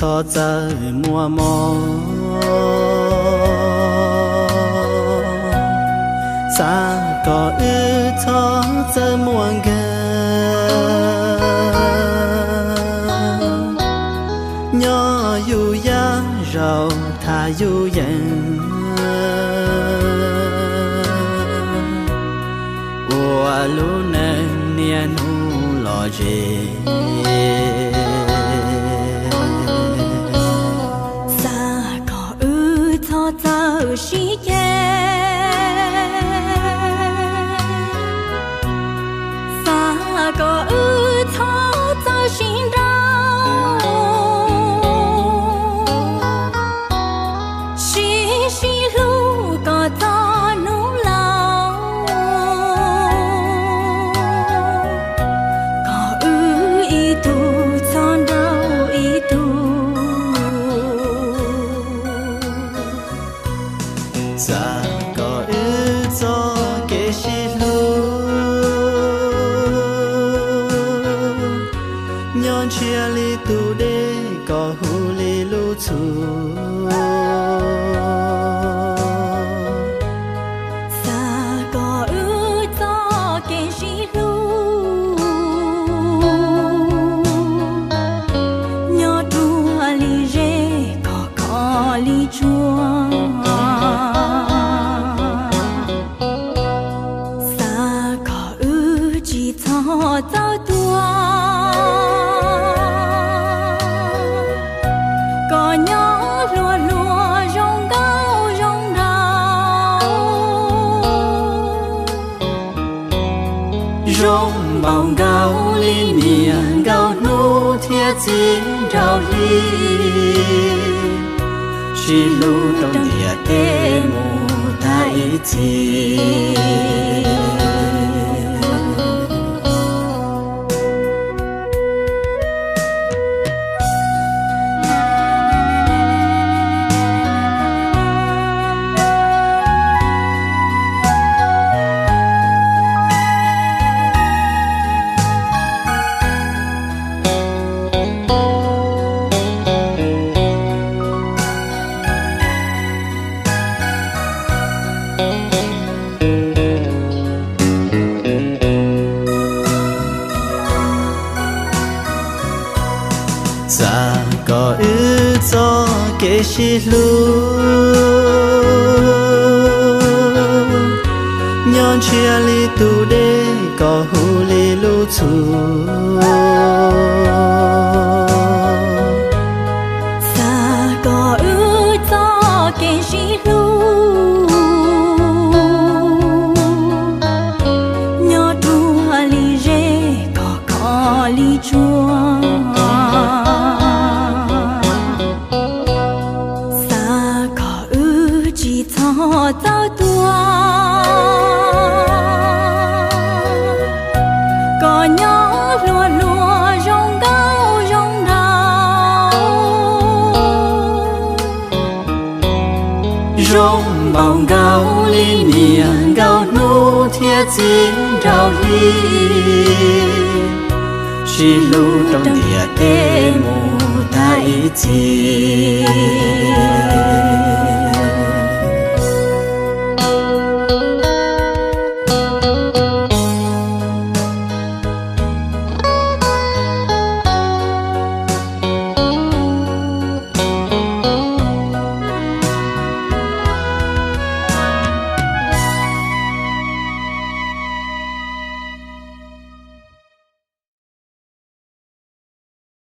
txawj muaj mob, xav kom wb txhob txawj muaj nkeeg, nyob yus yaj zaus tham yus yees, ua lub neej niaj hnub lom zem. Xav kom wb txhob txawj sib ceg, xav kom wb txhob txawj sib nrauj, sib sib hlub kom txog hnub laus, kom wb ib tug txhob nrauj ib tug. Xav kom wb txoj kev sib hlub nyob ntshiab li tus dej kom huv li lub txhus. Xav kom wb txoj kev sib hlub nyob ruaj li zeb kom khov li tsua. Xav kom wb tsis txhob txawj tuag, kom nyob hluas hluas zoo nkauj zoo nraug, zoo npaum nkaus li niam nkauj hnub thiab txiv nraug hli, sib hlub rau ntiaj teb mus tag ib txhis. Xav kom wb txoj kev sib hlub nyob ntshiab li tus dej kom huv li lub txhus. Xav kom wb txoj kev sib hlub nyob ruaj li zeb kom khov li tsua. Xav kom wb tsis txhob txawj tuag, kom nyob hluas hluas zoo nkauj zoo nraug, zoo npaum nkaus li niam nkauj hnub thiab txiv nraug hli, sib hlub rau ntiaj teb mus tag ib txhis.